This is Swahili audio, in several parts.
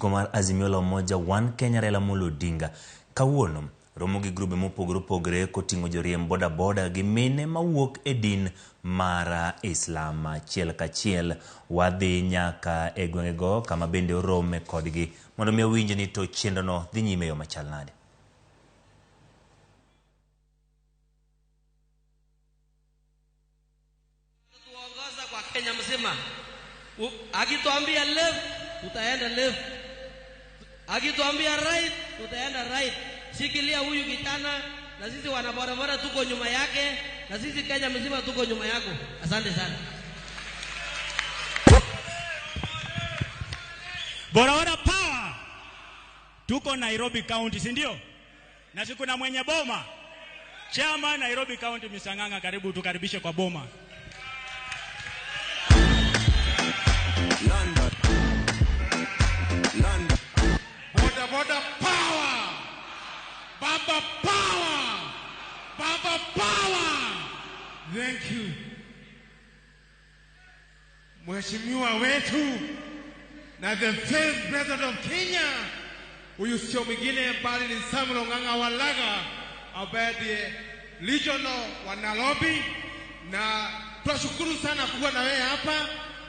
Misikwa mar Azimio la Umoja One Kenya Raila Amolo Odinga kawuono romo gi grube mopogore opogore koting'o joriemb bodaboda gi mine mawuok e din mar Islam. Achiel kachiel wadhi nyaka e gwengego kama bende orome kodgi mondo mi owinj ni to chenrono dhi nyime e yo machal nade. Tuongoza kwa Kenya mzima. Akituambia left, tutaenda left. Akituambia right, tutaenda right. Shikilia huyu kijana, na sisi wanabodaboda tuko nyuma yake, na sisi Kenya mzima tuko nyuma yako. Asante sana. Bodaboda power. Tuko Nairobi County, si ndio? Na si kuna mwenye boma. Chairman Nairobi County Mr. Ng'ang'a, karibu tukaribishe kwa boma. London. London. Boda boda power. Baba power. Baba power. Thank you. Mheshimiwa wetu na the first president of Kenya, huyu sio mwingine bali ni Samuel Ng'ang'a Walaga ambaye ndiye regional wa Nairobi, na tunashukuru sana kuwa na wewe hapa.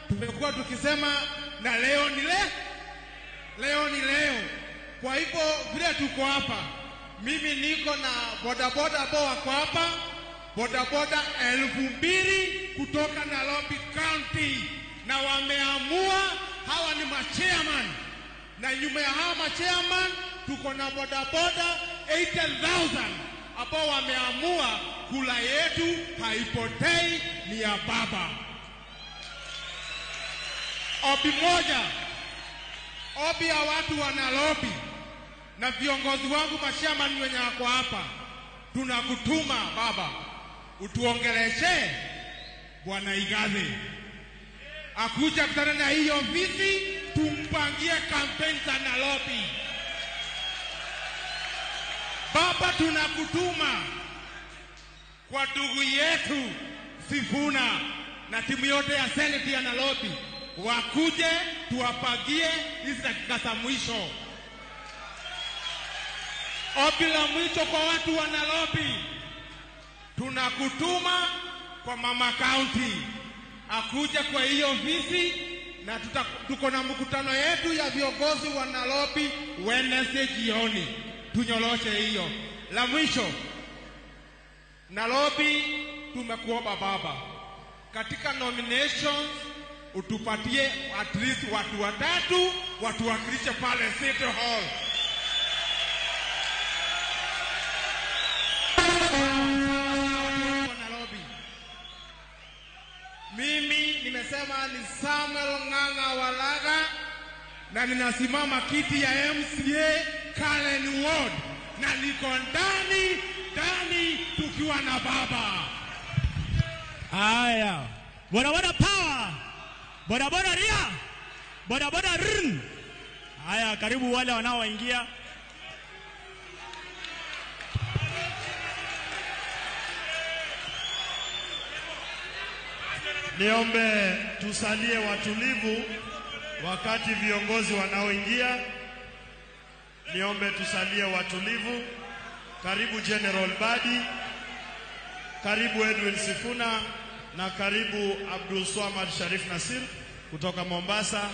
Tumekuwa tukisema na leo ni leo, leo ni leo. Kwa hivyo vile tuko hapa, mimi niko na bodaboda ambao wako hapa, bodaboda 2000 kutoka Nairobi County, na wameamua hawa ni machairman, na nyuma ya hawa machairman tuko na bodaboda 80,000 ambao wameamua kula yetu haipotei, ni ya baba. Obi moja, obi ya watu wa Nairobi na viongozi wangu machairman wenye wako hapa, tunakutuma baba utuongeleshe Bwana Igathe akuja kutana na hiyo ofisi, tumpangie kampeni za Nairobi. Baba, tunakutuma kwa ndugu yetu Sifuna na timu yote ya Senate ya Nairobi, wakuje tuwapagie hizi dakika za mwisho. Ombi la mwisho kwa watu wa Nairobi, tunakutuma kwa Mama County akuje kwa hiyo ofisi, na tuko na mkutano yetu ya viongozi wa Nairobi Wednesday jioni, tunyoroshe hiyo. La mwisho, Nairobi tumekuomba baba, katika nominations utupatie at least watu watatu watuwakilishe pale City Hall. Nairobi. Mimi nimesema ni Samuel Ng'ang'a Walaga na ninasimama kiti ya MCA Karen Ward, na niko ndani ndani tukiwa na baba. Haya. Bodaboda power. Bodaboda ria. Bodaboda rn. Haya, karibu wale wanaoingia. Niombe tusalie watulivu wakati viongozi wanaoingia. Niombe tusalie watulivu. Karibu General Badi, karibu Edwin Sifuna na karibu Abdul Swamad Sharif Nasir kutoka Mombasa.